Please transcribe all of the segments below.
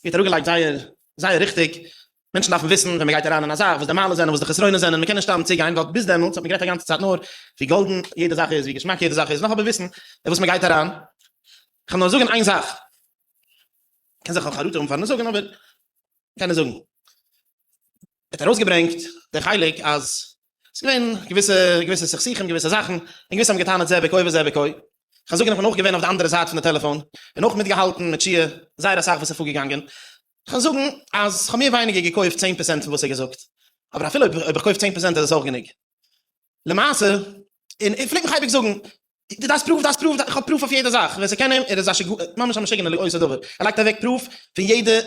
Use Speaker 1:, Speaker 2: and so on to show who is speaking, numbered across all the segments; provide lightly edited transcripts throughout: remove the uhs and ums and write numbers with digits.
Speaker 1: ווי האט אראפגעלייגט זייער זייער ריכטיג, מענטשן דארפן וויסן ווען מען גייט אריין אין א זאך וואס די מעלות זענען וואס די חסרונות זענען, מען קען נישט סתם צוגיין ווייל ביז דעמאלטס האט מען גערעדט א גאנצע צייט נאר ווי גאלדן יעדע זאך איז, ווי געשמאק יעדע זאך איז, נאך אבער וויסן אין וואס מען גייט אריין. כ'וועל נאר זאגן איין זאך, קען זיך חרטה האבן פארן עס זאגן אבער קען עס זאגן. ער האט ארויסגעברענגט די חלק אז ס'איז געווען געוויסע געוויסע סכסוכים געוויסע זאכן, און געוויסע האבן געטענה'ט זה בכה וזה בכה. כ'קען זאגן איך בין אויך געווען אויף די אנדערע זייט פון די טעלעפאן, און אויך מיטגעהאלטן מיט שיע זייער אסאך וואס איז פארגעגאנגען. כ'קען זאגן אז כ'האב מער ווייניגער געקויפט 10% פון וואס ער האט געזאגט, אבער אפילו אויב איך קויף 10% איז עס אויך גענוג. למעשה, און ער פלעגט מיך אייביג זאגן, דו דארפסט proof, דארפסט proof, איך האב proof אויף יעדע זאך, ווער ס'קען אים, ער איז א משוגע, ממש א משוגענער לאותו דבר, ער לייגט אוועק proof פון יעדע,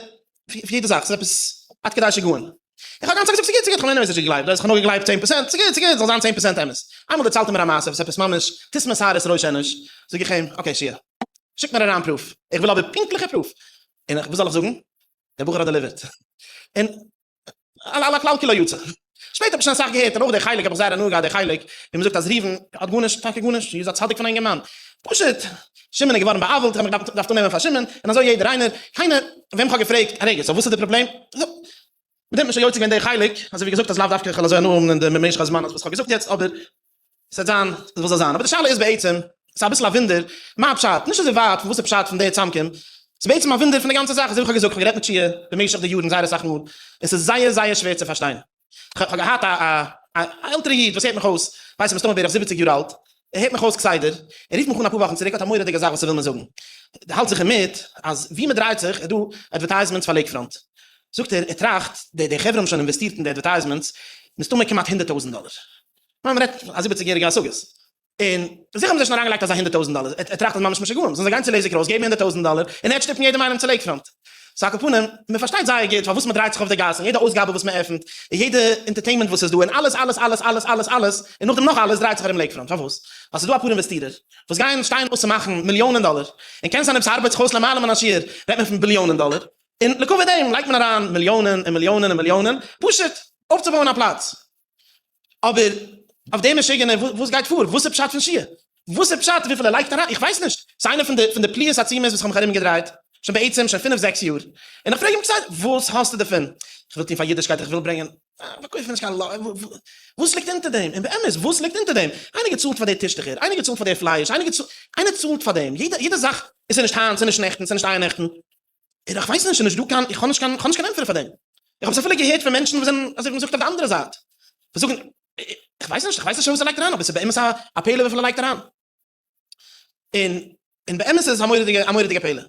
Speaker 1: פון יעדע זאך, ס'איז עפעס עד כדי שגעון. איך האב גאנץ צייט געזאגט ס'גוט, ס'גוט, איך האב anyways נישט געגלייבט, איך האב נאר געגלייבט 10%, ס'גוט, ס'גוט, זאל זיין 10% אמת. איינמאל דערציילט ער מיר א מעשה וואס עפעס ממש תסמר שערות ראש אנוש, זאג איך אים, okay שיע, שיק מיר אריין proof, איך וויל אבער פונקטליכע proof. און וואס זאל איך זאגן? דער בחור האט delivered. און על הכלל כולו יצא. שפעטער האב איך שוין אסאך געהערט, און אויך די חלק האב איך זייער הנאה געהאט, די חלק ווי מ'זאגט אז ראובן האט גארנישט, טאקע גארנישט, איז א צדיק פון א אינגערמאן. פשוט, שמעון איז געווארן בא'עוול'ט, איך האב מיך געדארפט אננעמען פאר שמעון, און אזוי יעדער איינער, קיינער, וועם כ'האב געפרעגט, א רגע, so וואס איז די פראבלעם? מיט דעם האט מען שוין יוצא געווען די חלק, אזוי ווי געזאגט אז לאו דווקא איך וועל אזוי הנאה האבן אין די במשך הזמן אז וואס כ'האב געזאגט יעצט, אבער ס'וועט זיין וואס זאל זיין, אבער די שאלה איז בעצם, ס'איז אביסל א וואונדער, מה הפשט? נישט אזוי ווייט פון וואס איז פשט פון די צאמקום, ס'איז בעצם א וואונדער פון די גאנצע זאך, אזוי ווי כ'האב געזאגט, כ'האב גערעדט מיט שיע במשך די יארן זייער אסאך מאל, און ס'איז זייער זייער שווער צו פארשטיין. כ'האב געהאט א א עלטערע איד וואס הערט מיך אויס, ווייס איך מסתמא בערך זיבעציג יאר אלט, ער הערט מיך אויס כסדר, ער רופט מיך אן אפאר וואכן צוריק, האט א מורא'דיגע זאך וואס ער וויל מיר זאגן, ער האלט זיך אינמיט אז ווי מ'דרייט זיך איז דא advertisements פאר לעיקפראנט, זאגט ער, ער טראכט, די חברה האבן שוין אינוועסטירט אין די advertisements מסתמא כמעט הונדערט טויזנט דאלער. מען רעדט א זיבעציג יעריגע השגות, און זיכער האבן זיי שוין אריינגעלייגט אזא הונדערט טויזנט דאלער, ער טראכט אז ממש משוגעים, זאלן זיי גיין צו לעזער קרויס געבן הונדערט טויזנט דאלער, און ער וועט שטופן יעדעם איינעם צו לעיקפראנט. סא על כל פנים, מען פארשטייט זייער גוט פארוואס מען דרייט זיך אויף די גאס, און יעדע אויסגאבע וואס מען עפנט, און יעדע entertainment וואס איז דא, און אלעס אלעס אלעס אלעס אלעס אלעס, און נאכדעם נאך אלעס דרייט זיך ארום לעיקפראנט, פארוואס? ווייל ס'איז דא אפאר אינוועסטירער וואס גייען שטיין אויס צו מאכן מיליאנען דאלער, און קען זיין אויב ס'ארבעט זיך אויס למעלה מן השיעור רעדט מען פון ביליאנען דאלער, און לכבוד דעם לייגט מען אריין מיליאנען און מיליאנען און מיליאנען פשוט אויפצובויען א פלאץ. אבער אויף די משוגענער וואס גייט פאר? וואס איז פשט פון שיע? וואס איז פשט וויפיל ער לייגט אריין? איך ווייס נישט. ס'איז איינע פון די פון די פליאות עצומות וואס איך האב מיך ארום געדרייט שוין בעצם שוין פינף זעקס יאר, און איך פרעג אים כסדר וואס האסטו דערפון? איך וויל טון פאר אידישקייט, איך וויל ברענגען, פארקויף מיר נישט קיין וואס ליגט אונטער דעם? און באמת וואס ליגט אונטער דעם? איינער געצאלט פאר די טישטעכער, איינער געצאלט פאר די פלייש, איינער געצאלט, איינער צאלט פאר דעם, יעדע יעדע זאך, עס איז נישט היינט, ס'איז נישט נעכטן, ס'איז נישט אייערנעכטן, און איך ווייס נישט, ס'איז נישט דא קיין, איך האב נישט קיין, איך האב נישט קיין ענטפער פאר דעם. איך האב עס אפילו געהערט פון מענטשן וואס זענען, אזוי ווי מ'זאגט, אויף די אנדערע זייט. וואס זאגן, איך ווייס נישט, איך ווייס נישט וואס ער לייגט אריין, אבער ס'איז באמת א פלא וויפיל ער לייגט אריין. און, און באמת איז עס א מורא'דיגע, א מורא'דיגע פלא.